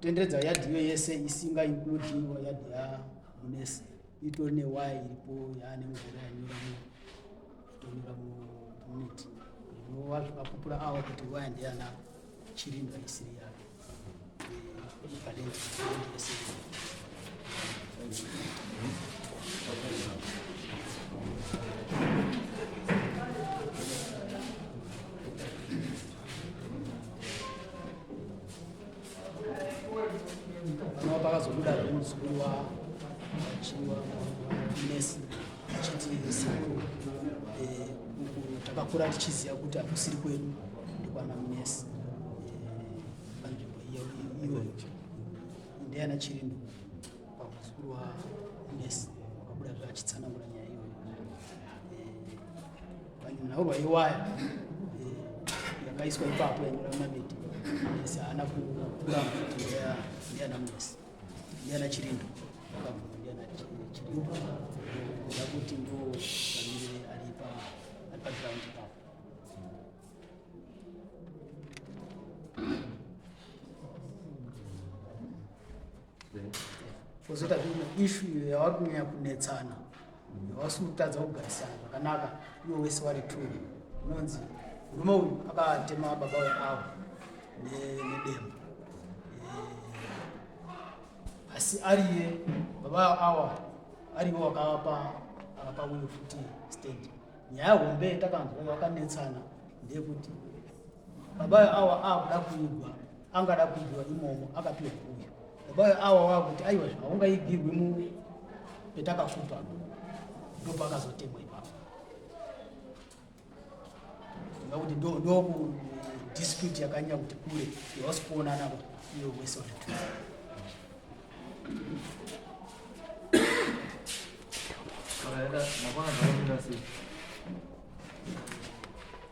Kutenderedza yadhi iyo yese isinga include yadhi yamunesi itori newaya iripo yaane mvura yanyura mutonyura mucommunity inova zvakapupura avo kuti waya ndeyana Chirindo isiri yake yese. Panova pakazobuda muzukuru wachiwa nesi achiti sekuru, eh, uku takakura tichiziva kuti hakusiri kwedu, ndikwana munesi eh, panzvimbo iyoyo ndeyana Chirindo. Pamuzukuru wanesi wakabuda zve achitsanangura nyaya iyoyo eh, panhaurwa yewaya yakaiswa ipapo yanyora mameti munesi haana kuramba kuti ndeyana munesi, ndeyana Chirindo. Akabvuma ndeyana Chirindo kuda kuti ndo mamirire ari paground ipapo. Kozoita imwe issue iyo yavari kunyanya kunetsana, yavasi kutadza kugarisana zvakanaka ivo wese vari two, inonzi murume uyu akatema baba avo nedemo, asi ariye baba awa ariwo wakavapa akapa uyo futi stand. Nyaya hombe takanzwa vakanetsana ndeyekuti baba awa akuda kuigwa, angada kuigwa imomo akapiwa uyu baba awa wakuti aiwa zvaungaigirwi mu petakakupa, ndopakazotemwa ipapo ngakuti ndoku dispute yakanyanya kuti kure yawasi kuonana iyo wese waritu. Makaona zvakamira sei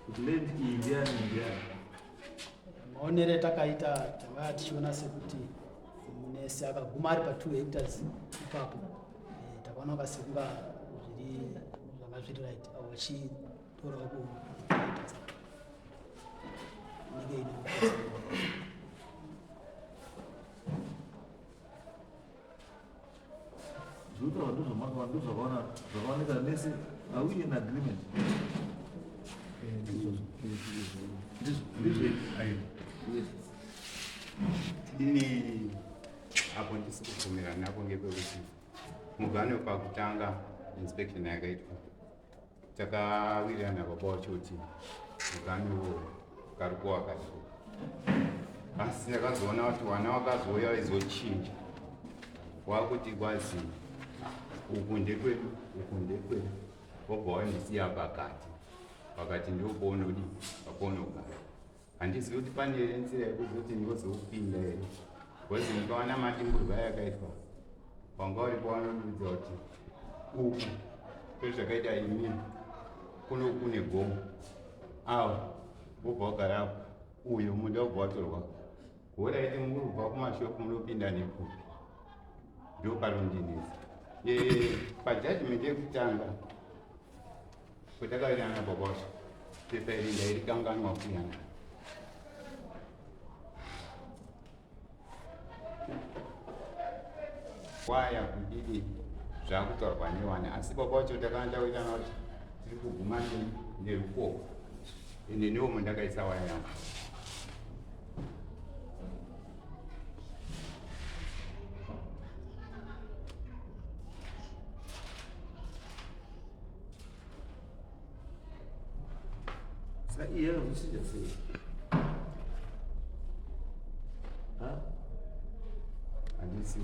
kuti land iyi ndiyani ndiyani? Maonero etakaita tanga tichiona sekuti munesi akaguma ari pa 2 hectares ipapo, takaona kasekunga zviri zvanga zviri right avo vachitorawo ku hectares inenge ine. Zvinotaura ndozvamakaona, ndozvakaona zvakaoneka nese. Are we in agreement? Ndizvo ndizvo. Ini apo ndisi kubvumirana napo ngepekuti mugano pakutanga inspection yakaitwa takawirirana baba wacho kuti mugano kariko wakati, asi takazoona kuti wana wakazouya waizochinja wakuti kwazi uku ndekwedu, uku ndekwedu, wobva wandisiya pakati, pakati ndopounodi papounogara. Handizivi kuti pane here nzira yekuzoti ndozopinda here, because mukaona madimburwa yakaitwa wanga uripo wanodudza kuti uku kwezvakaita imini kuno kune gomo avo wobva wagara uyo munda wobva watorwa horaiti muri kubva kumashopu munopinda nekupi, ndo parondinetsa pajudgment yekutanga kwatakawirirana baba wacho. Pepa iri ndairikanganwa kuyana. Waya kudidi zvakutaurwa newana, asi baba wacho takanga tawirirana kuti tiri kuguma nerukoko, ende newomo ndakaisa waya yangu. Saka iye yakazochinja sei? Handisi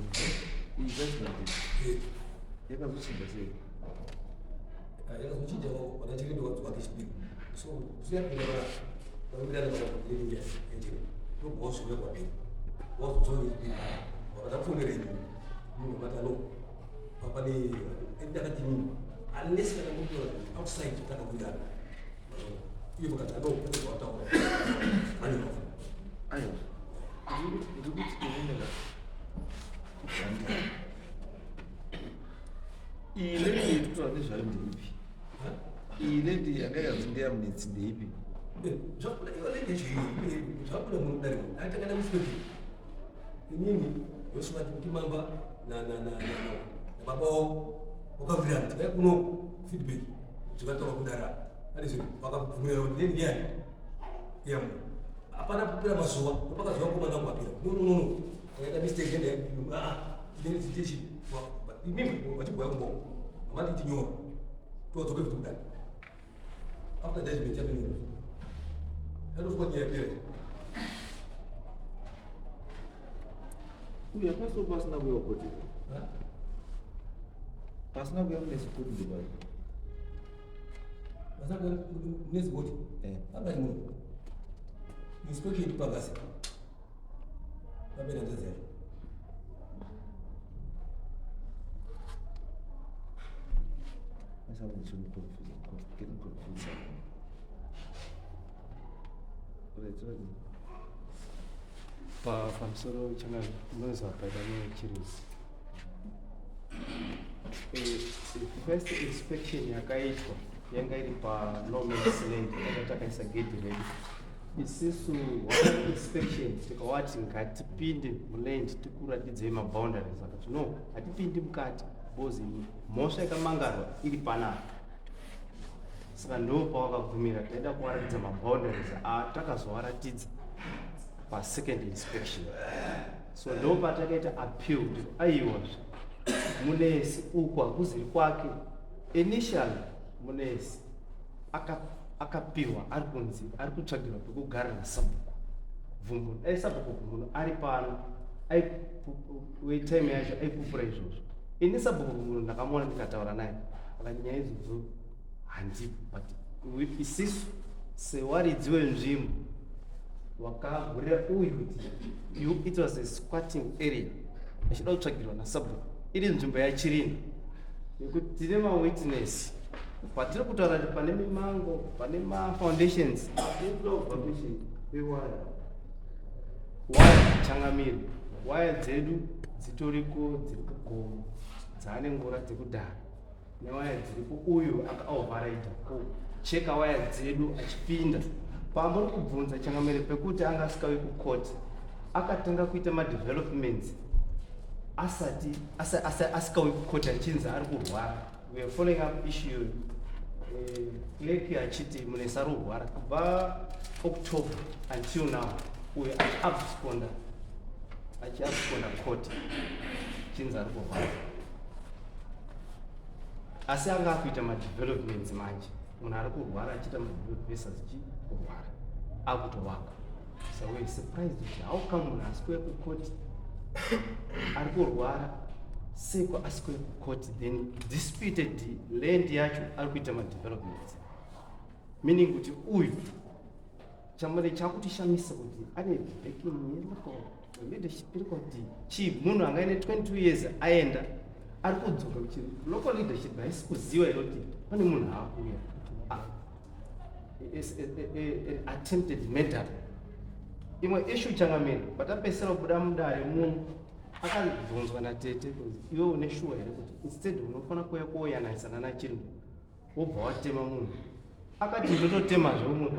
iyi judgment yakazochinja sei? Yakazochinja vanachirindo wadzoka kechipiri, so zviyakuaa vawirirana vakakuirinja yechiri ndobva wasvika kwapiri wazodzoka kechipiri vakada kufonera ini munhu vakati ano pane ndakati unless kana mutora outside takawirirana iyo vakati ano pane zvawataura vanyorova. Aiwa, ndiri kuti inini ka iyi land yetikutora nezvayo ndeipi? Iyi land yanga yanzi ndeyamunetsi ndeipi? Zvabuda iyo land yacho iyi, zvabuda mudariko atakada muswedini. Inini Joshua Timamba na na na na na baba wavo wakawirirana tikauya kuno feedback zvakataurwa kudara andizvo vakabvumirana kuti neni ndiyani yamu hapana kupera mazuva ndopakazuva komana wangu apera no no no no akaita mistake ende ah tinene titechi imimi vachibhuya kumboko amati tinyora todzoke futi kudare after judgment yatonyora yatoswa nyaya yapera. Uyu akaswa pasina kuya koti. Pasina kuya mune zikoti ndipari. Pasina kuya mune zikoti? Eh. Apa ni inspection pagasi. Pabena nzazi yacho. That's how it's confused. Getting confused. Right, right. Pamusoro chana noza paida nechiruzi. First inspection yakaitwa yanga iri pa-no man's land yaka takaisa gedhi redu isisu. One inspection tikawati ngatipinde muland tikuratidzei maboundaries, akati no, hatipindi mukati because mhosva yakamangarwa iri panapa. Saka ndo pawakagumira taida kuvaratidza maboundaries atakazovaratidza pasecond inspection. So ndo patakaita appeal kuti aiwazve Munesi uku hakuziri kwake. Initially Munesi akapiwa ari kunzi ari kutsvagirwa pekugara nasabhuku Vhumbuno. Dai sabhuku Vhumbuno ari pano wetime yacho aipupura izvozvo. Ini sabhuku Vhumbuno ndakamuona ndikataura naye, akati nyaya idzodzo handipo, but isisu sewaridzi wenzvimbo wakagurira uyu kuti it was a squatting area achida kutsvagirwa nasabhuku iri nzvimbo yaChirinda, nekuti tine mawitness patiri kutaura kuti pane mimango, pane mafoundations ewaya waya. Changamire, waya dzedu dzitoriko dziri kugomo dzaane ngura dzekudhara newaya dziripo. Uyu akaoverride kucheka waya dzedu achipinda pambori kubvunza, changamire, pekuti anga asikawi kukoti. Akatanga kuita madevelopments asati asikawi kukoti achinzi ari kurwara. We are following up issue, clerk achiti Munesi ari kurwara kubva October until now. Uyu achiabsconda, achiabsconda court chinzi ari kurwara, asi anga akuita madevelopments. Manje munhu ari kurwara achiita madevelopments achikurwara akutovaka. So we surprised kuti how come munhu asikuya kukoti ari kurwara, seko asikuya kukoti, then disputed land yacho ari kuita madevelopments, meaning kuti uyu chamare chakutishamisa kuti ane backing yelocal leadership iri kuti chii. Munhu anga aine 22 years aenda ari kudzoka kuti local leadership haisi kuziva here kuti pane munhu aakuuya? Ah, an attempted murder. Imwe issue, changamire, patapesera kubuda mudare muno akabvunzwa natete kunzi iwe une shuwa here kuti instead unofanira kuuya koyananisana naChirinda wobva watema munhu? Akati ndototemazve umwe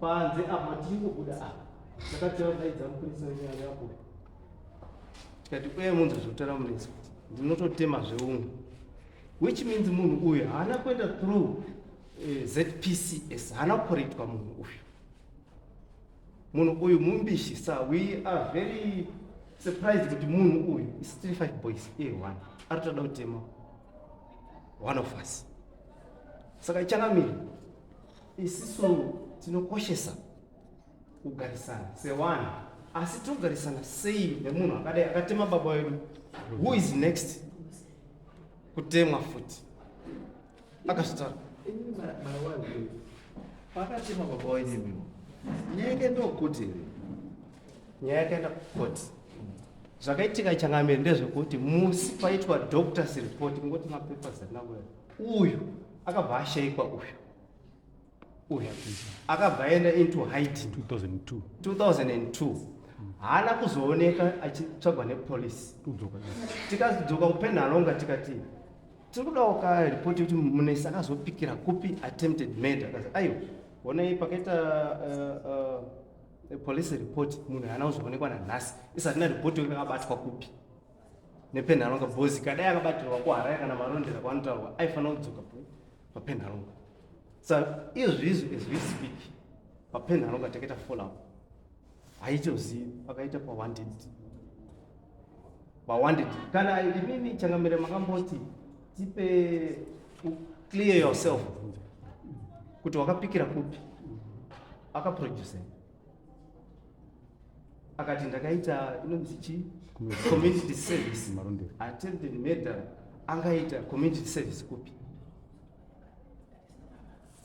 panze apa. Tichingobuda apa takatadaidza mupurisa wenyaya yapo tikati uye munhu zvekutaura Munesi kuti ndinototemazve umwe, which means munhu uyu haana kuenda through ZPCS, haana kucorrectwa munhu uyu. Munhu uyu mumbishi. Sa we are very surprised kuti munhu uyu is 35 boys a1 ari toda kutema one of us. Saka changamire, isisu tinokoshesa kugarisana sewanhu, asi tinogarisana sei nemunhu akadai akatema baba wedu? Who is next kutemwa futi? Akazvitaura. Pakatema baba wenyu imimo, nyaya yakaendawo koti here? Nyaya yakaenda kukoti. Zvakaitika, changamire, ndezvekuti musi paitwa doctors report, kungoti mapapers atinakuya, uyu akabva ashayikwa. Uyu akabva aenda into hiding. 2002. 2002 haana kuzooneka achitsvagwa nepolisi. Tikadzoka kuPenhalonga tikati tiri kudawo karipoti yekuti Munesi akazopikira kupi attempted murder. Akazi aiwa, honai pakaita Police report munhu haana kuzoonekwa nanhasi isati na report yekuti akabatwa kupi nepenharonga bhozi kadai akabatirwa kuharare kana marondera kwaanotaurwa aifanira kudzoka papenharonga. So izvi izvi as we speak papenharonga takaita follow up haitozivi pakaita pawanted pawanted. Kana imimi changamire makamboti tipe clear yourself kuti wakapikira kupi, akaproduce akati ndakaita inonzi chi community service, attempted murder. Angaita community service kupi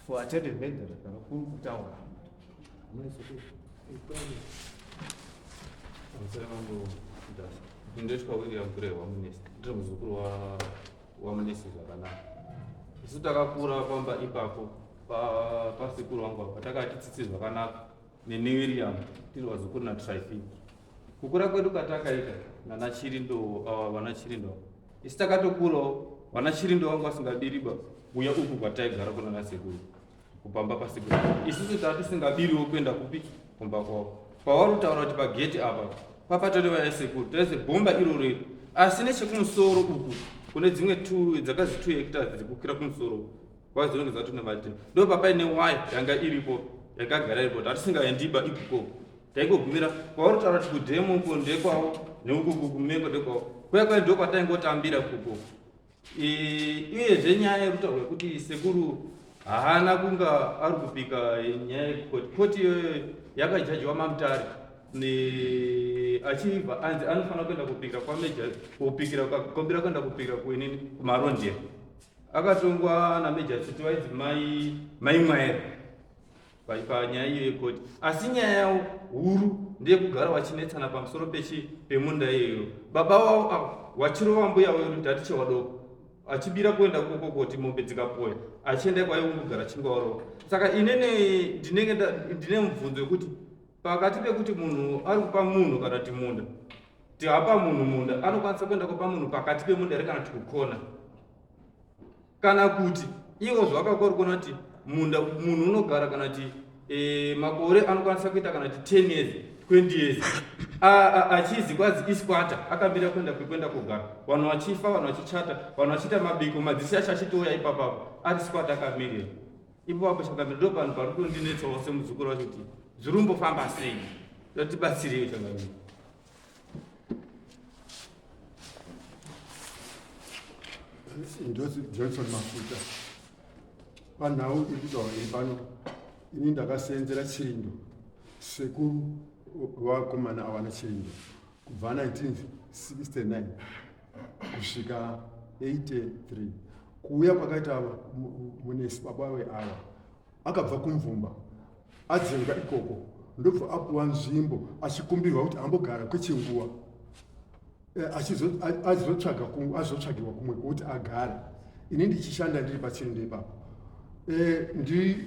for attempted murder kana kuri kutaura? Ndoitwa William Gure waMunesi, ndiri muzukuru waMunesi. Zvakanaka, isu takakura pamba ipapo pasekuru wangu apa, takati tsitsi zvakanaka neni William, tiri vazukuru naTrifin. Kukura kwedu katakaita nana Chirindo, ava vana Chirindo, isu takatokurawo vana Chirindo vangu vasingabiriba uya uku kwataigara kuna nasekuru kupamba pasekuru. Isusu tatisingabiriwo kuenda kupi kumba kwavo kwavari kutaura kuti pageti apa papatori vaya sekuru taise bhomba iroro iri. Asi nechekumusoro uku kune dzimwe dzakazi 2 hectares dzikukwira kumusoro kwazvinenge dzatone matini, ndo papaine waya yanga iripo yakagara iripo, tatisingaendiba ikukoko, taingogumira kwauri kutaura kuti kudhemu uko ndekwavo neuku kumeko ndekwavo, kuya kwai ndo kwataingotambira kuko. Uyezve nyaya yekutaurwa yekuti sekuru haana kunga ari kupika, nyaya yekukoti, koti iyoyo yakajajiwa mamutare achibva anzi anofanira kuenda kupikira kwameja, kupikira kumbira kuenda kupikira kuinini kumarondera, akatongwa nameja tsitsi vainzi mai Mwaera panyaya iyo yekoti. Asi nyaya yavo huru ndeyekugara vachinetsana pamusoro pechi pemunda iyoyo. Baba wavo ava wachirova mbuya wedu tati chewadoko achibira kuenda kokokoti mombe dzikapoya achienda kwaiungogara chingawarova. Saka inene ndinenge ndine mubvunzo wekuti pakati pekuti munhu ari kupa munhu kana kuti munda tihapa munhu munda, anokwanisa kuenda kupa munhu pakati pemunda here kana kuti kukona, kana kuti ivo zvavakakori kuona kuti munda munhu unogara kana kuti makore anokwanisa kuita kana kuti 10 years, 20 years achizi kwazi isquatter, akambira kuenda kugara, vanhu vachifa, vanhu vachichata, vanhu vachiita mabiko, madzisi acho achitouya ipapapo ari squatter akamirira ipapo. Chakamira ndo vanhu vari kutondinetsawo semuzukuru wacho kuti zviri kumbofamba sei. Totibatsireiwo chakamira. Ndozi Johnson Mafuta. Panhau iri kutaura iri pano, ini ndakasenzera Chirindo, sekuru vakomana awana Chirindo, kubva 1969 kusvika 83. Kuuya kwakaita Munesi, baba veava, akabva kuMvumba adzenga ikoko, ndobva apuwa nzvimbo achikumbirwa kuti ambogara kwechinguva, achizotsvaga azotsvagirwa kumwe kwekuti agare. Ini ndichishanda ndiri paChirindo ipapo,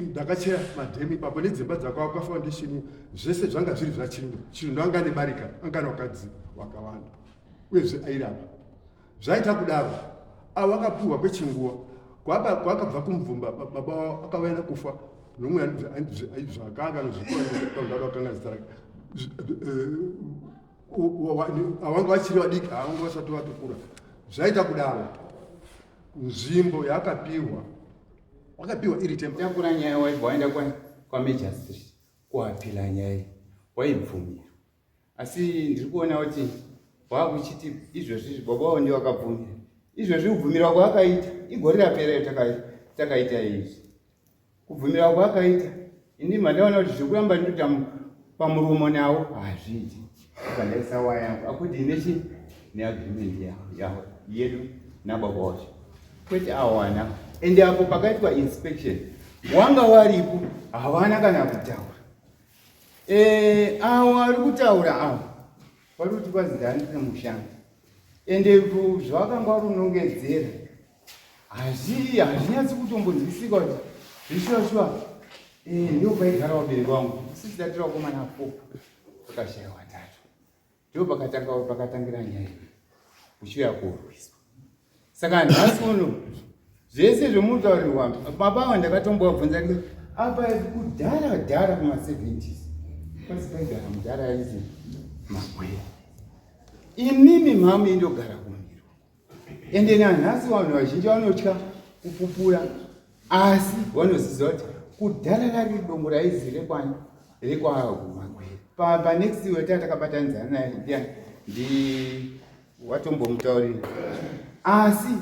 ndakachera madhemu ipapo nedzimba dzakavakwa, foundation, zvese zvanga zviri zvaChirindo. Chirindo anga nebarika, anga nevakadzi wakawanda, uyezve airapa. Zvaita kudaro, avo akapiwa kwechinguva kwaakabva kuMvumba, baba wavo akavaenda kufa nomwe zvakanga nozvikondakanga zita rake, avanga vachiri vadiki, havanga vasati vatokura. Zvaita kudaro, nzvimbo yaakapiwa wakapiwa iri temba. Takura nyaya, waibva waenda kwaMajor Street kuapila nyaya iyi, waibvumira. Asi ndiri kuona kuti wakuchiti izvozvi baba wavo ndiwo akabvumira izvozvi. Kubvumira kwaakaita igore rapera takaita izvi, kubvumira kwaakaita, ini mandaona kuti zvekuramba ndikuita pamuromo nawo hazviiti. Saka ndaisa waya yangu akuti nechi neagreement yavo yedu nababa wacho, kwete awana. Ende apo pakaitwa inspection wanga waripo, havana kana kutaura. Avo ari kutaura avo vari kuti kwazi ndandiri mushandi, ende zvavakanga vari kunongedzera hazvinyatsi kutombonzwisika kuti zvishuwa shuwa. Ndio paigara vabereki vangu sisi, tatira vakomana four, pakashaya watatu, ndo pakatanga pakatangira nyaya iyi kuchiuya kurwiswa. Saka nhasi uno zvese zvemutaurirwa baba ava ndakatombovabvunza ndikati apa kudhara dhara kuma70s. Pasi paigara mudhara ainzi Magwera. Imimi mhamu indogara kumiro. Ende nanhasi vanhu vazhinji vanotya kupupura asi vanoziva kuti kudhara rari dongo raizi rekwani rekwaMagwera. Pa, pa next week takabatanidzana naye ndiani ndi watombomutaurira asi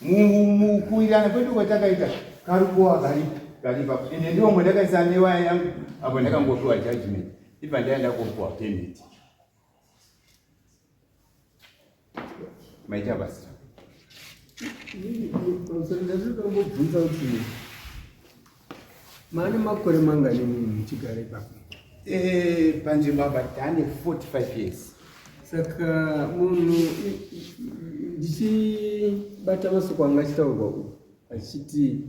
mukuwirirana kwedu kwatakaita karukowa karipo karipa ende ndiwo mondakaisa newaya yangu apo ndakangopiwa judgment ibva ndaenda kopiwa permit maita basa. Ndandinombobvunza kuti maane makore mangani muchigara ipapo? Eh, panzvimbo apa tane 45 years. Saka munhu ndichibata masoko anga achitaurwa uku achiti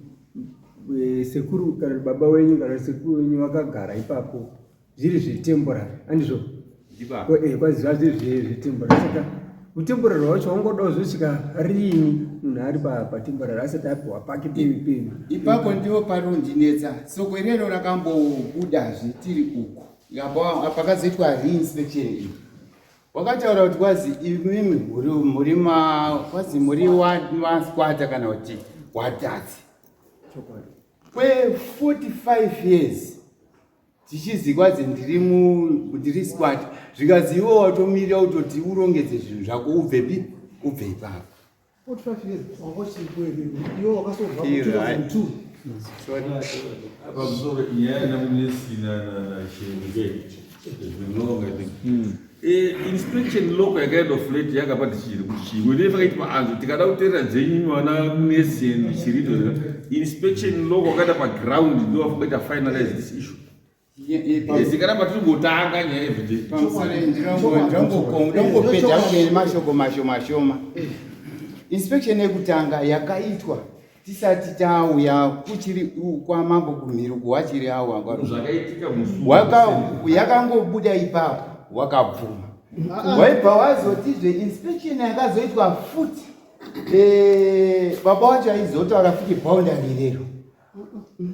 eh, sekuru kana baba wenyu kana sekuru wenyu vakagara ipapo zviri zvetemporary andizvo eh, kwazi zvazviri zvetemporary saka utemporary hwacho wangoda kuzosvika riini munhu ari patemporary asati apiwa pake pemi ipapo ndiwo parondinetsa soko irero rakambobudazve tiri uku pakazoitwa reinspection iyi wakataura kuti kwazi imimi muri kwazi muri masquata kana kuti watadzi kwe 45 years tichizi kwazi ndiri ndiri squat zvikazi iwe watomirira kutoti urongedze zvinhu zvako ubvepi ubve ipapo 45 years wanga uchiripo here iwe wakasobva 2002 pamusoro nyaya namunesi nachenge zvinonga I think eh, inspection local yakaenda flat yakapa tichiri kuti chii wene pakaitwa anzo tikada kuteerera dzenyu vana munesi and chirito inspection local wakaenda paground ndo vafangaita finalize this issue Tikaramba tiri kutanga nyaya everyday. Ndongopedza kumberi mashoko mashoma shoma. Inspection yekutanga yakaitwa tisati tauya kuchiri kwamambo kumhiri kuwachiri awo zvakaitika musi yakangobuda ipapo wakabvuma waibva wazotizve inspection yakazoitwa futi eh, baba wacho aizotaura futi boundary rero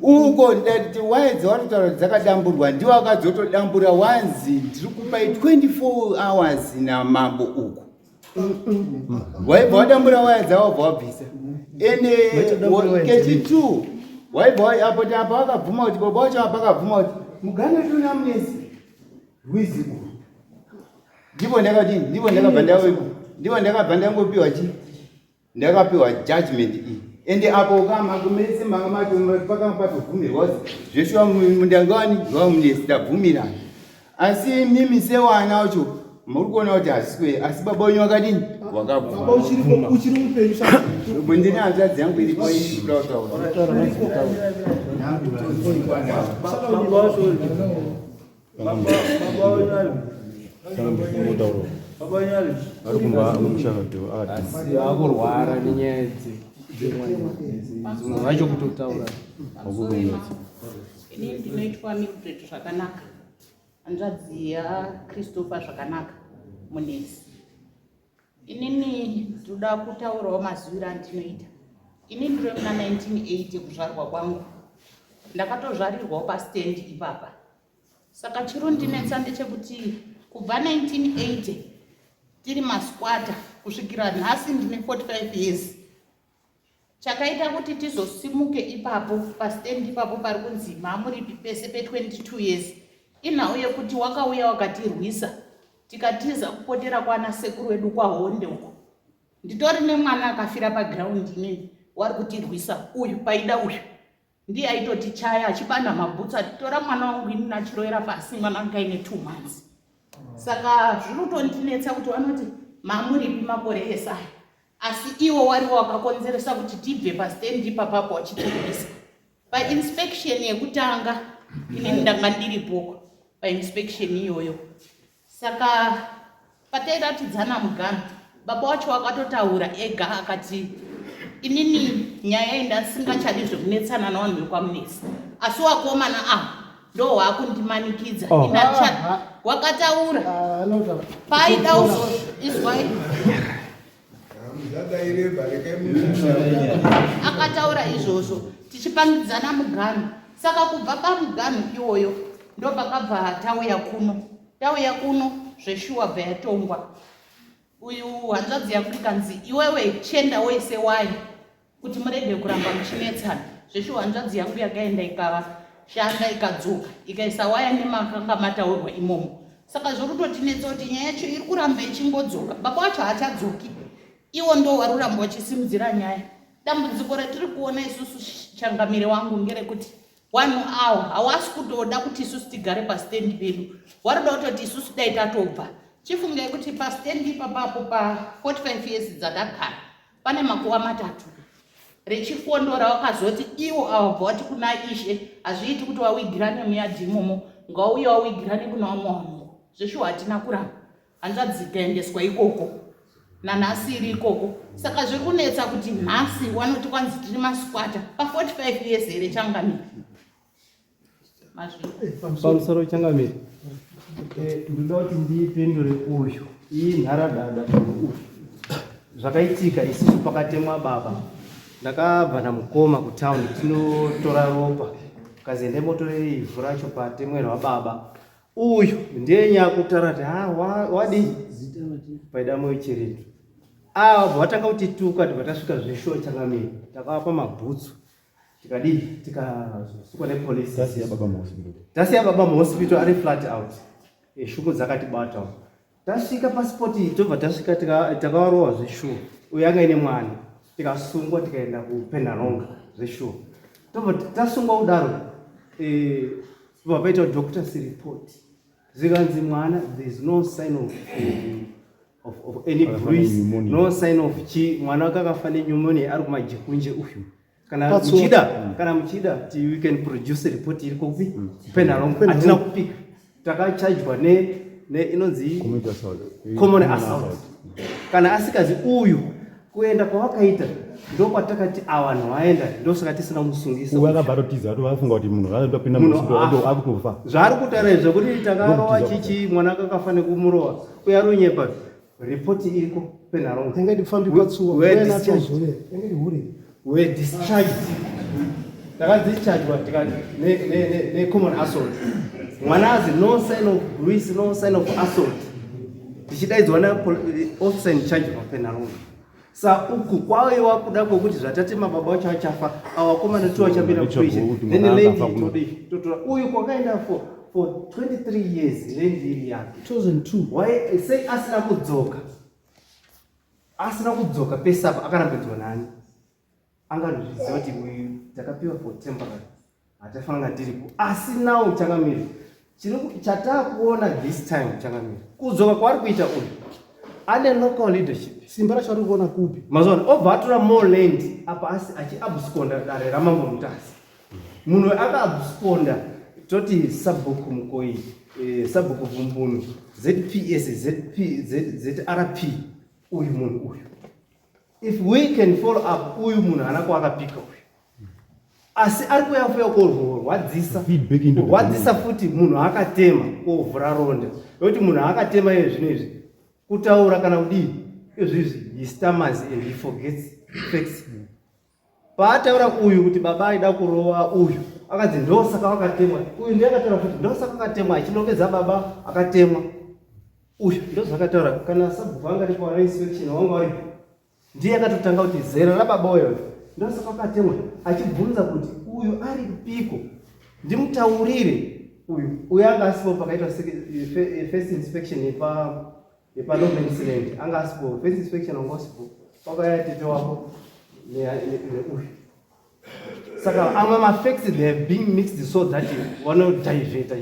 uko ndati waya dzavari kutaura kuti dzakadamburwa ndiwo akadzotodambura wanzi ndiri kupai 24 hours namambo uku waibva wadambura waya dzavo wabva wabvisa ende kechi2 waibva apo apa wakabvuma kuti baba wacho apa akabvuma kuti mugane tuna munesi rwizi urwu ndipo ndakadini ndipo ndakabva ndipo ndakabva ndangopiwa chii Ndakapiwa judgment iyi ende apo kama kumese manga macho pakanga patobvumirwa kuti zveshuwa mundangani vamunesi tabvumirana asi mimi sewana wacho muri kuona kuti hazisi asi baba wenyu wakadini wakabvuma uchiri mupenyu ndine hanzvadzi yangu iripo iri kuda kutaura Asi akurwara nenyaya dzemwana vacho kutotaura. Ini ndinoitwa Mildred Zvakanaka, hanzvadzi yaChristopher Zvakanaka Munesi. Inini ndoda kutaurawo maziviro andinoita. Ini ndiri muna 1980 kuzvarwa kwangu. Ndakatozvarirwawo pastand ipapa. Saka chirundinetsa ndechekuti kubva 1980 tiri masquatter kusvikira nhasi ndine 45 years. Chakaita kuti tizosimuke ipapo pastand ipapo pari kunzi mamuripi pese pe22 years inhau yekuti wakauya wakatirwisa tikatiza kupotera kwana sekuru wedu kwaHonde uko. Nditori nemwana akafira paground inini wari kutirwisa uyu paida uyu ndiye aitotichaya achibanha mabhutsu atitora mwana wangu inini achirovera pasi mwana wangu aine 2 months. Saka zviri kutondinetsa kuti vanoti mamuripi makore ese aya asi iwo wariwo wakakonzeresa kuti tibve pastand ipapapo wachitirwisa painspection yekutanga inini ndanga ndiripo painspection iyoyo saka patairatidzana muganhu baba wacho wakatotaura ega akati inini nyaya iyi ndasingachadi zvekunetsana navanhu vekwamunesi asi wakomana ava ndo waakundimanikidza oh. Inacha wakataura paida uzo izwai akataura izvozvo tichipangidzana muganhu saka kubva pamuganhu iwoyo. Ndopakabva tauya kuno, tauya kuno zveshuwa bva yatongwa. Uyu hanzvadzi yangu ikanzi iwewe chienda woise waya kuti murege kuramba muchinetsana. Zveshuwa hanzvadzi yangu yakaenda ikashanda ikadzoka ikaisa waya nemakanga mataurwa imomo. Saka zviri kutotinetsa kuti nyaya yacho iri kuramba ichingodzoka, baba wacho haachadzoki, iwo ndo wari kuramba wachisimudzira nyaya. Dambudziko ratiri kuona isusu changamire wangu ngerekuti Wanhu awo hawasi kutoda kuti isusu tigare pastand pedu, waroda kutoti isusu dai tatobva. Chifungai kuti pastand ipapapo pa 45 years dzatagara pane makuva matatu rechifondo rawakazoti iwo awa bva wati kuna ishe hazviiti kuti wawigirane muyadhi imomo ngauye wawigirane kuna vamwe vanhu zveshuwa hatina kuramba hanzvadzi ikaendeswa ikoko nanhasi iri ikoko saka zviri kunetsa kuti nhasi wanoti kwanzi tiri masquatter pa 45 years here changamire pamusoro changamire eh, ndinoda kuti ndipindure uyu iyi nharadada uyu zvakaitika isusu pakatemwa baba ndakabva namukoma kutown tinotora ropa kazi endai motorere ivhu racho patemwerwa baba uyu ndiye nyakutaura kuti ha wadii paida moyo chirindo ava bva vatanga kutituka tibva tasvika zveshuwa changamire takavapa mabhutsu tikadii tikasukwa nepolisi tasiya baba muhospital ari flat out eh, shungu dzakatibata tasvika pasipoti tobva tasvika takavarova zveshuwa uyo anga ine mwana tikasungwa tikaenda kupenharonga zveshuwa tobva tasungwa kudaro eh, tobva paita doctors report zvikanzi mwana there is no sign of, eh, of, of any bruise no sign of chi mwana wake akafa nepneumonia ari kumajekunje uyu kana muchida mm. kana muchida ti we can produce report iri kupi mm. penalong hatina kupika takachajwa ne ne inonzi common assault kana asikazi uyu kuenda kwawakaita ndokwatakati awanhu waenda ndosaka tisina musungisa uyu akabva atotiza atovafunga kuti munhu atopinda muhospital akutofa zvaari kutaura izvo kuti takarowa chichi mwana akakafa nekumurova uyo ari unyepa Report iriko penharonga. Yanga iri patsuwa. Yanga iri hure. We discharged. Takadischargwa tika ne ne ne ne common assault. Mwana azi no sign of bruise, no sign of assault. Tichidaidzwa na officer in charge of penharonga. Sa uku kwaiwa kuda kwekuti zvatatema baba wacho achafa awakomana tu achapinda kutoishe then lady todi totora uyu kwakaenda for for 23 years land iri yake 2002 why sei asina kudzoka asina kudzoka pese apa akarambidzwa nani anganozviziva kuti uyu takapiwa for temporary hatifanira tiripo asi now changamire chatakuona this time changamire kudzoka kwaari kuita uyu ane local leadership simba racho ari kuona kupi mazuva ano obva atora more land apa asi achiabsconda dare ramambo mutasa munhu akaabsconda toti sabhuku mukoi eh, sabhuku vumbunu zps zp zrp uyu munhu uyu if we can follow up uyu munhu haana kwaakapika uyu asi ari kuuya fuya korwadzisa kurwadzisa futi munhu akatema kovhura ronda nokuti munhu akatema iye zvino izvi kutaura kana kudii izvizvi he stammers and he forgets facts paataura uyu kuti baba aida kurova uyu akanzi ndosaka wakatemwa uyu ndiye akataura futi ndosaka wakatemwa achinongedza baba akatemwa uyu ndozvakataura kana sabhuku anga aripo ana inspection wanga waripo ndiye akatotanga kuti zera rababa uyo ndosaka wakatemwa achibvunza kuti uyu ari piko ndimutaurire uyu uyu anga asipo pakaitwa first inspection yepa yepaLoven's anga asipo first inspection wanga usipo pakauya tete wako neuyu saka amwe mafacts they have been mixed so that vanodivheta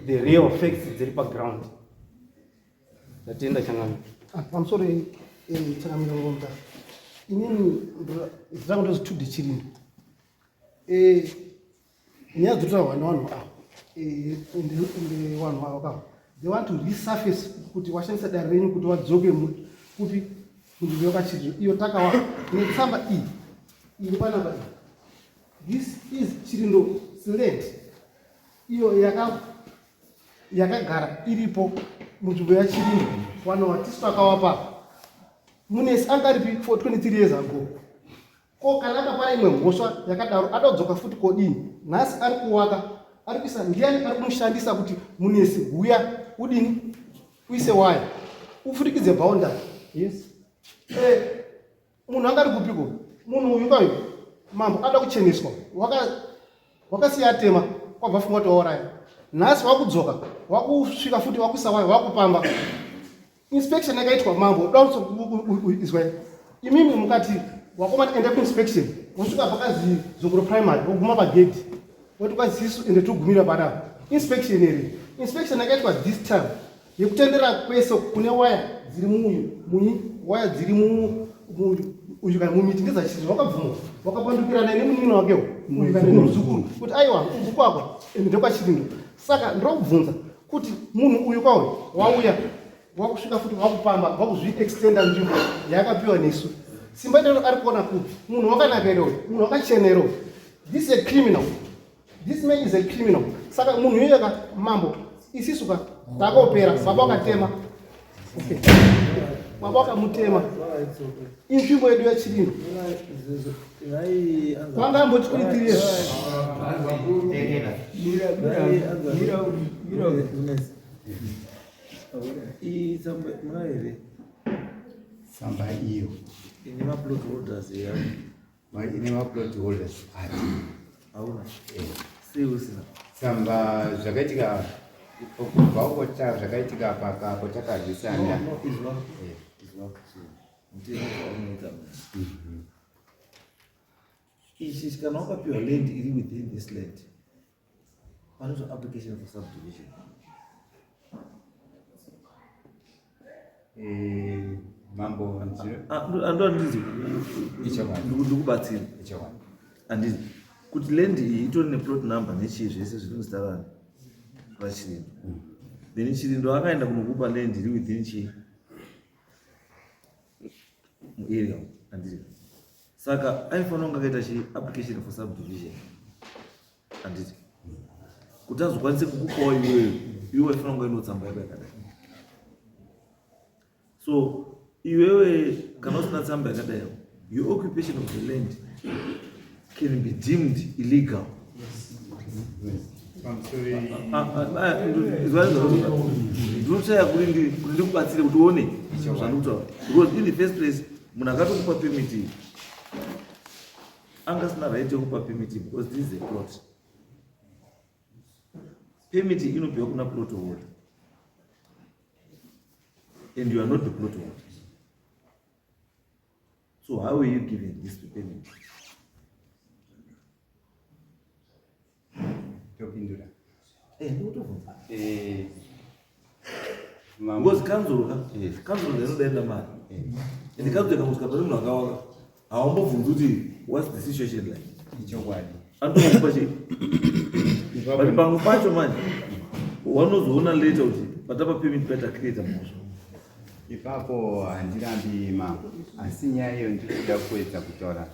the real facts dziri paground ndatenda changamire ah, pamusoro eh, changamire ngomba inini zita rangu ndozitude chirindo eh, nyaya dzotaurwa nevanhu ava eh, ende vanhu ava ka they want to resurface kuti washandisa dare renyu kuti wadzoke kupi munzvimbo yakachirindo iyo takawa netsamba iyi iri panapa iyi this is chirindo land iyo yakagara iripo munzvimbo yachirindo vanhu vatisu takawapa munesi anga aripi for 23 years ago ko kana akapara imwe mhosva yakadaro adodzoka futi kodini nhasi ari kuwaka Ari kuisa ndiani ari kumushandisa kuti munesi huya udini uise waya ufurikidze boundary? Yes. Eh, munhu anga ari kupiko? Munhu uyu kayo mambo ada kucheneswa wakasiya atema kwabva funga kuti wauraya. Nhasi wakudzoka wakusvika futi wakuisa waya wakupamba. Inspection yakaitwa mambo izwai imimi mukati wakomana enda kuinspection wosvika pakazi zongoro primary woguma pagedhi woti kwazisu ende togumira panapa inspection here inspection yakaitwa this time yekutendera kwese kune waya dziri muuyu munyi waya dziri uyu kana mumiti ndedzachizvo wakabvuma wakapandukirana nemunin'ina wakewo uyu kana nemuzukuru kuti aiwa uku kwako ende ndekwachirindo saka ndinokubvunza kuti munhu uyu kwauyu wauya wakusvika futi wakupamba wakuzviextenda nzvimbo yaakapiwa nesu simba iroro ari kuona kupi munhu wakanaka ere uyu munhu wakachena ere uyu this is a criminal this man is a criminal saka munhu iyoyo ka mambo isisu ka takopera baba wakatema okay. baba wakamutema inzvimbo yedu yachirindo kwanga amboti kuri tiri tsamba iyo ine maplot holders ya ine maplot holders ati hauna eh. sei usina tsamba zvakaitika kubva uko zvakaitika pakapo takarwisana izwa eh. izwa mutemo waunoita mhm. Ichi kana wakapiwa land iri within this land panoitwa application for subdivision. Eh, mambo andizi ndikubatsira andizi kuti land iyi itori neplot number nechii zvese zviri muzita rani rachirindo mm. then chirindo akaenda kunokupa land iri within chii muarea anditi saka aifanira kunge akaita chi application for subdivision anditi kuti azokwanise kukupawo iwewe iwe waifanira kunge aine tsamba yako yakadai so iwewe kana usina tsamba yakadai your occupation of the land can be deemed illegal ndinotsvaya kuti ndikubatsire kuti uone zvandikutaura because in the first place munhu akatokupa permit anga asina right yekupa permit because this is a plot permit inopiwa kuna plot holder and you are not the plot holder So how were you given this payment? Topindura. Eh, ndikutobvunza. Eh. Because kanzuro ka, eh. kanzuro ndinodaenda mari. Eh. And kanzuro ikangosvika pane munhu akawaka, haumbobvunzi kuti what's the situation like. Ichokwadi. Anotokupa chii? But pamwe pacho manje wanozoona later kuti patapa payment paita create mhosva. Ipapo handirambi mambo, asi nyaya iyo ndiri kuda kuedza kutaura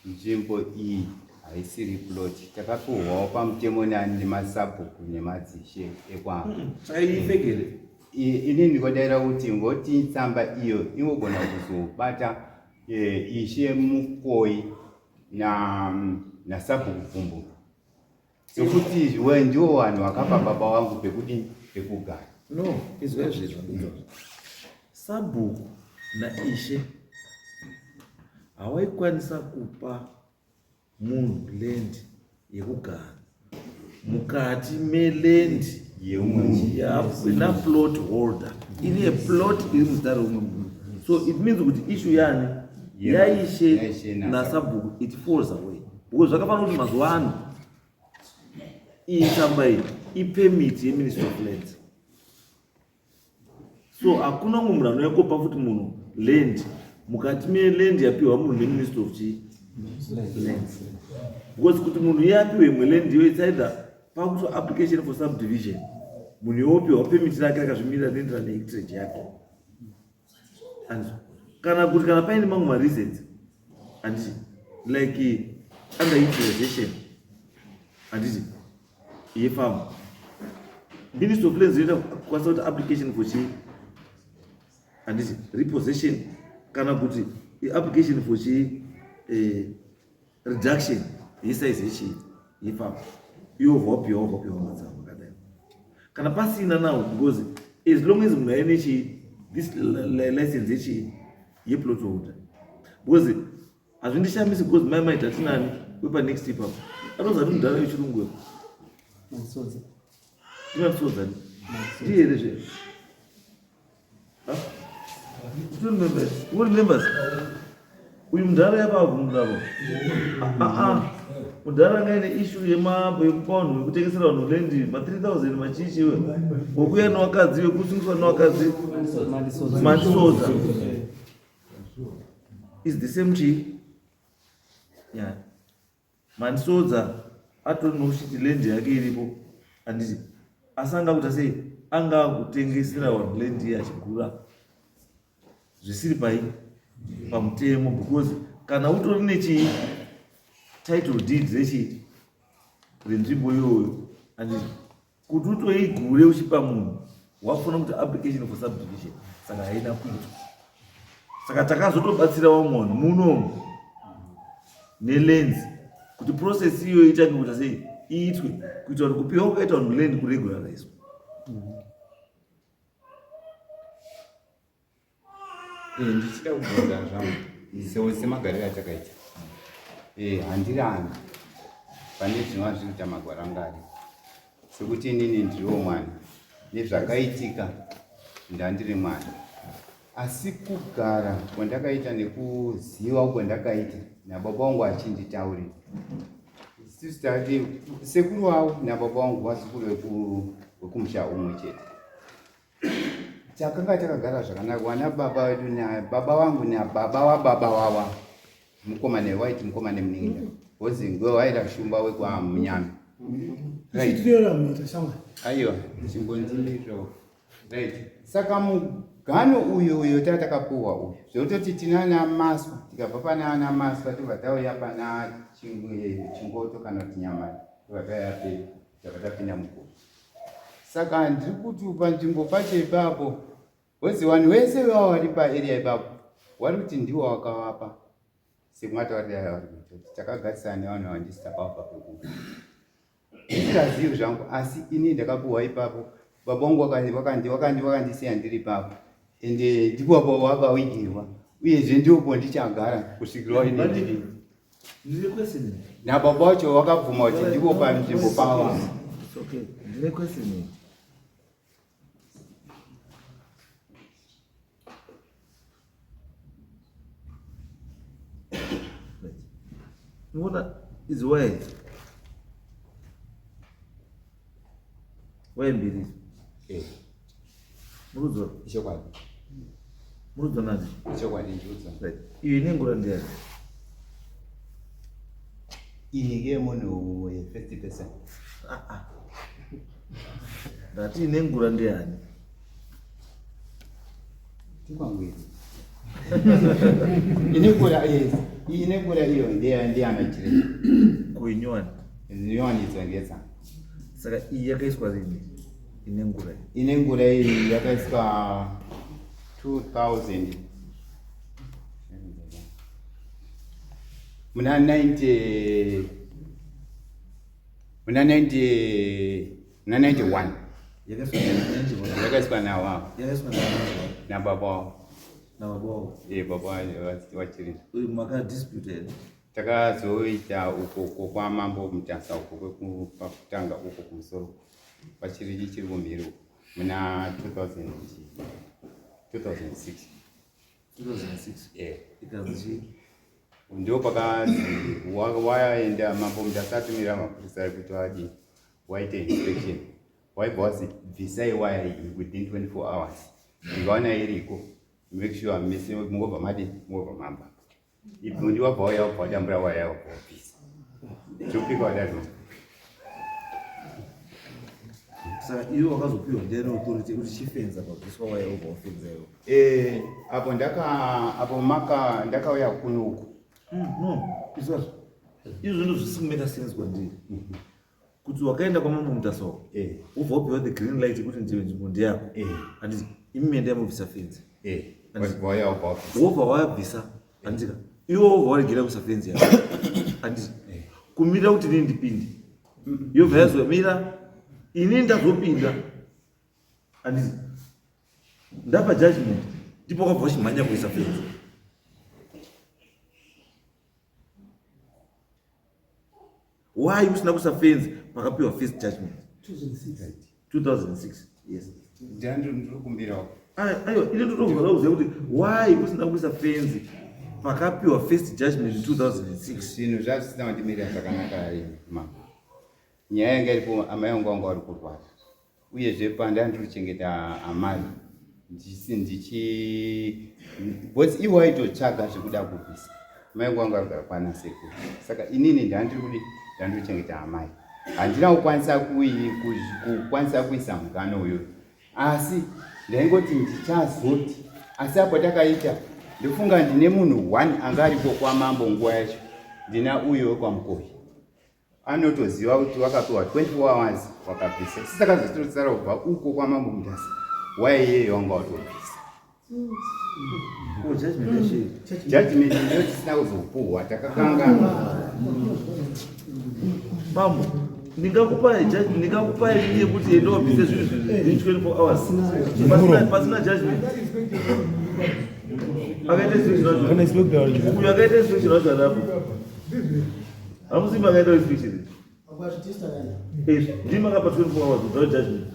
nzvimbo iyi haisiri plot takapiwawo pamutemo nani nemasabhuku nemadzishe ekwaipfekere ini ndikodaira kuti ngoti tsamba iyo ingogona kuzobata e, ishe mukoi nasabhuku bvumbu Sekuti we ndiwo vanhu vakapa baba wangu pekudini pekugara. No, izwa izvezvo ndizvo. Sabhuku naishe hawaikwanisa kupa munhu land yekugara mukati meland ina plot holder iri yeplot iri muzita reumwe munhu so it means kuti issue yani yaishe nasabhuku it falls away because zvakafanira kuti mazuva ano iyi tsamba iyi ipermit yeministry of lands so hakuna umwe munhu anouya kopa futi munhu land mukati meland yapiwa munhu neministry of chii lands because kuti munhu iye apiwe imwe land iyo it's either pakuitwa application for subdivision munhu iye opiwa permit rake rakazvimirira rinoenderana nehectrage yake and kana kuti kana paine mamwe mareasons handiti like eh, under utilization handiti yefarm ministry of lands inoita kukwanisa kuti application for chii handiti repossession kana kuti application for chii eh, reduction yesize yechii yefarm. Iwe wobva wapiwa wobva wapiwa matsamba akadai. Kana pasina now because as long as munhu aine chii this license yechii yeplot holder because hazvindishamisi because mai mai tatinani wepanext ipapo anozi ati mudhara wechirungu ndimanisodza ndiye here zve Remembers uyu mudhara yapavhunzavo mudhara anga aine issue yemambo yekupa vanhu yekutengesera vanhu land ma 3000 machichi iwe wekuya newakadzi wekusungiswa newakadzi mandisodza is the same chii yeah Mandisodza atori nokuchiti land yake iripo handiti asi anga kuita sei anga akutengesera vanhu land iye achigura zvisiri pai pamutemo because kana utori nechii title deed rechii renzvimbo iyoyo handiti Kuti utoigure uchipa munhu wakufanira kuti application for subdivision saka haina kuitwa. Saka takazotobatsira vamwe vanhu munomu nelens kuti process iyoyo itange kuita sei iitwe kuitira kuti kupiwa kwakaita vanhu land kuregularizwa. Eh, ndichida kubvunza zvangu semagariro atakaita eh, handirambi pane zvinova zviri kuita magwaro anga ari sekuti inini ndiriwo mwana nezvakaitika ndandiri mwana asi kugara kwandakaita nekuziva kwandakaita nababa vangu achinditaurira isusu tati sekuru wavo nababa vangu vazukuru vekumusha umwe chete Takanga takagara zvakanaka wana baba wedu na baba wangu na baba wa baba wawa mukoma ne white mukoma ne munin'ina wozi ngwe waida shumba wekwa munyami right aiwa chimbondimiriro right saka mugano uyu uyu tatakapuwa uyu zvekutoti tinana maswa tikabva pana ana maswa tobva tauya pana chingoto kana kuti nyamani tobva tauya pe tobva tapinda mukuru Saka ndiri kuti panzvimbo pacho ipapo wezi vanhu vese vava vari paarea ipapo wari kuti ndiwo wakavapa semwataurira yavari kuita kuti takagarisana nevanhu ava ndisi takavapa pekuti ndisingazivi zvangu asi ini ndakapuhwa ipapo baba vangu wakandisiya ndiri ipapo ende ndipo apo wakawigirwa uyezve ndipo ndichagara kusvikira ini ndiri nababa wacho wakabvuma kuti ndipo panzvimbo pavo. Ndine question. Unoona idzi waya idzi waya mbiri idzi eh. murudzo ichokwadi murudzo nadzo ichokwadi ndiudzo right iyo ine ngura ndiyani iyi ngeyemunhu wefirst person ah, ah. ndati ine ngura ndiyani Tikwangu iri. Ine ngura yes. Iyi ine ngura iyo ndiya ndiyana chiri. Kuinyowani. Nyowani idzo ngedza. Saka iyi yakaiswa rini? Ine ngura. Ine ngura iyi yakaiswa 2000 muna 90 muna 90 muna 91 yakaiswa nawa nababa wavo nababa wavo eh baba wachiri makadispute takazoita uko uko kwamambo mutasa uko kwekutanga uko kumusoro kwachiri chichiri kumhiri uko muna 2000 2006 2006 eh ikanzi chii Ndipo pakanzi waenda mambo Mutasa atumira mapurisa ekuti adi waite inspection waibva wazi bvisai waya iyi within 24 hours ndikaona iriko make sure mese mungobva madi mungobva mamba ibvo ndi wabva wauya wabva wadambura waya wabva wabvisa topika wadaro saka iwe wakazopiwa ndiani authority yekuti chifenza pabviswa waya wobva wafenza iwe Eh, apo ndaka apo maka ndakauya kuno uku. No, izvozvo. Izvo ndizvo zvisiri kumeka sense kwandiri. Kuti wakaenda kwamambo Mutasa uko. Eh. Wobva wapiwa the green light yekuti ndiwe nzvimbo ndeyako. Eh. Handiti imi endai mobvisa fence. Eh. Handiti Wauya wabva wabvisa. wobva wabvisa handika iwe wobva waregera kuisa fence yako. Handiti kumirira kuti inini ndipinde. Yobva yazomira ini ndazopinda handiti ndapa judgment ndipo wakabva wachimhanya kuisa fenzi. Why usina kuisa fenzi pakapiwa first judgment? 2006. 2006 yes. Ndikumbirawo. Aiwa, ini ndotobvunza kuziva kuti why usina kuisa fenzi pakapiwa first judgment in 2006. Zvinhu zvazvisina kundimirira zvakanaka mama. Nyaya yanga iripo amai vangu vanga vari kurwara. Uyezve panda ndiri kuchengeta amai ndisi ndichi because iwo aitotsvaga zvekuda kubvisa. Amai vangu vanga vagara kwana sekuru. Saka inini ndandiri kudi ndandiri kuchengeta amai. Handina kukwanisa kukwanisa kuisa mugano uyoyo. Asi ndaingoti ndichazoti asi apo takaita ndofunga ndine munhu one anga ariko kwamambo nguva yacho ndina uyo wekwamukoyi anotoziva kuti wakapiwa 24 hours wakabvisa isi takazotosara kubva uko kwamambo mutasa waiyeyo wanga watobvisa judgment ndiyo tisina kuzopuhwa takakanganwa Bambo, ndingakupai ndingakupai rini yekuti enda wabvise zvinhu in 24 hours pasina pasina judgment. Akaita inspection wacho. Uyu akaita inspection wacho anapo. Hamusi makaita inspection. Ndimi makapa 24 hours without judgment.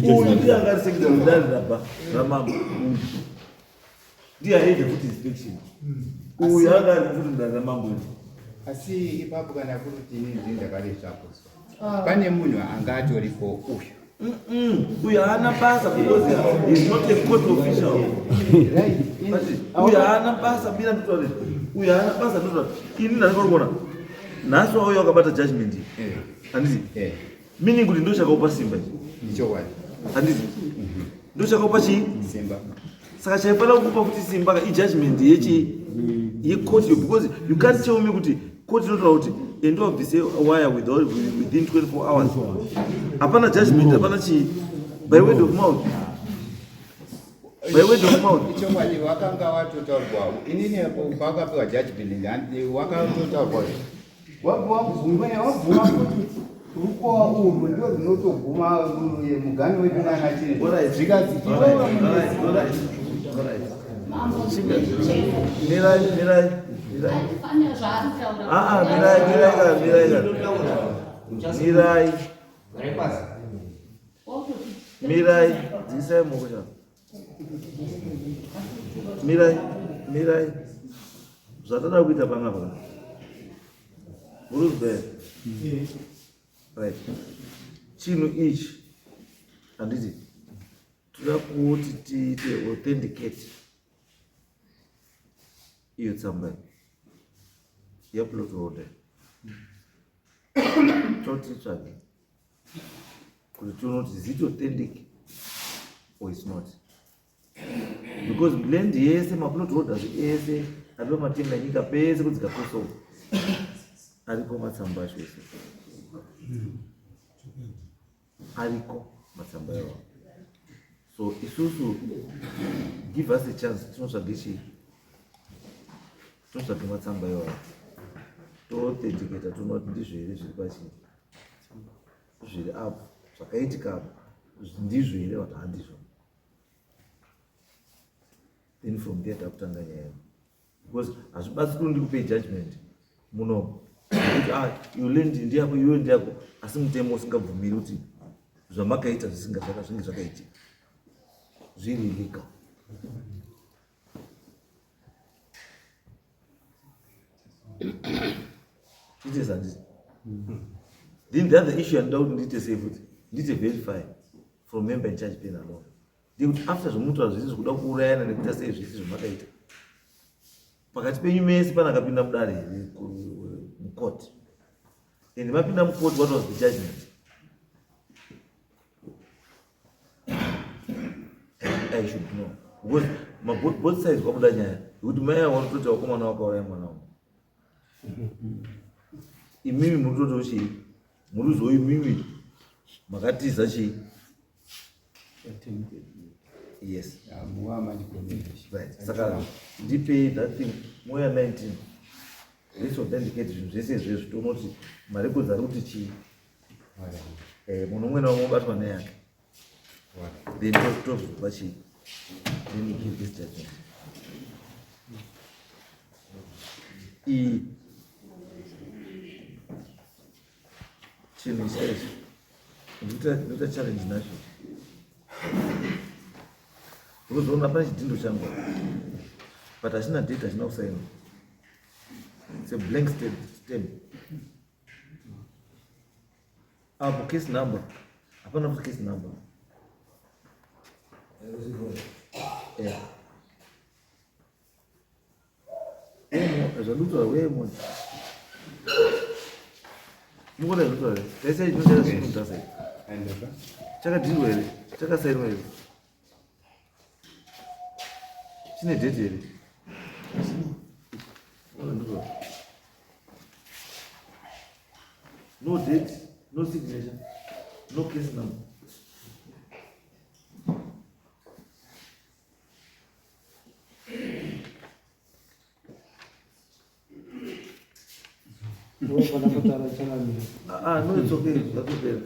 Uyu ndiye anga ari secretary mudare raba ramambo. Ndiye aiita futi inspection. Uyu anga ari futi mudare ramambo. Asi ipapo kana kuri kuti ini ndini ndakaresvakuswa pane munhu anga atoripo uyu. Uyu haana basa because he is not a court official. Uyu haana basa, mira nditaure. Uyu haana basa nditaure. Ini ndandikuri kuona. Nhasi wauya wakabata judgment iyi. Handiti? Meaning kuti ndochakaupa simba ichi. Ichokwadi. Handiti? Ndochakaupa chii? Simba. Saka chaifanira kukupa futi simba ka ijudgment yechi yecourt yo because you can't tell me kuti court inotaura kuti enda wabvise wire without within 24 hours. Hapana judgment, hapana chii. By word of mouth. By word of mouth. Ichokwadi wakanga watotaurwa inini apo pawakapiwa judgment wakatotaurwa kuti wabvuma wabvuma kuti rukowa urwu ndo runotoguma mugano wedu nana chine zvikanzi iwewe Mirai, mirai, mirai. Ah, ah, mirai, mirai, ka, mirai, ka. Mirai. Mirai, dzisai muoko chako. Mirai, mirai. Zvatada kuita panapa. Uruzbe. Right. Chinhu ichi handiti toda kuti tiite authenticate iyo tsamba yeplot holder toti tsvage kuti tione kuti is it authentic or is not because land yese maplot holders ese ari pamatenga nyika pese kudzika kosovo ariko matsamba acho ese ariko matsamba iwawo so isusu give us a chance tinotsvage chii tinotsvage matsamba iwawo toauthenticata toona kuti ndizvo here zviri pachii zviri apo zvakaitika apo ndizvo here kuti handizvo then from there takutanga nyaya because hazvibatsi kuti ndikupe judgment muno kuti ah iyo land ndiyako iwe ndiyako asi mutemo usingabvumiri kuti zvamakaita zvisinga zvaka zvinge zvakaitika zviri legal. Tiite sandisi. Then the other issue yandinoda kuti ndiite sei futi ndiite verify from member in charge pen alone ndekuti after zvomunotaura zvese zvekuda kuurayana nekuita sei zvese zvamakaita pakati penyu mese pane akapinda mudare here mucourt and mapinda mucourt what was the judgment? I should know because both sides kwabuda nyaya yekuti mai avo vanototi vakomana vakauraya mwana wavo imimi muri kutotiwo chii muri kuziwo imimi makatiza chii yes right saka ndipei that thing moya 19. Let's authenticate zvinhu zvese izvezvi toona kuti marecords ari kuti chii. Eh, munhu umwe naumwe obatwa neyake. Then tozopa chii? Then you give this judgment. Iyi chinhu chaizvo ndinoita challenge nacho unozoona pane chidhindo changu but hachina date hachina kusainwa it's a blank stamp apo case number hapana futi case number yeah. Zvadudzwa wemo. Mukuona zvadudzwa here? Taisa chinotaura chinotaura sei? Chakadhindwa here? Chakasainwa here? Chine date here? No date, no signature, no case number. Ah, no, it's okay. Zvatopera.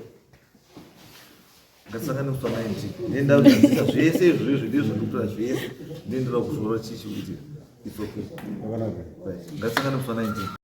Ngatisangane musi wa 19. Nenda kugadzirisa zvese izvo izvo ndizvo zvandikutora zvese. Nendera kuzorora chii chikuitika. It's okay. Right. Ngatisangane musi wa 19.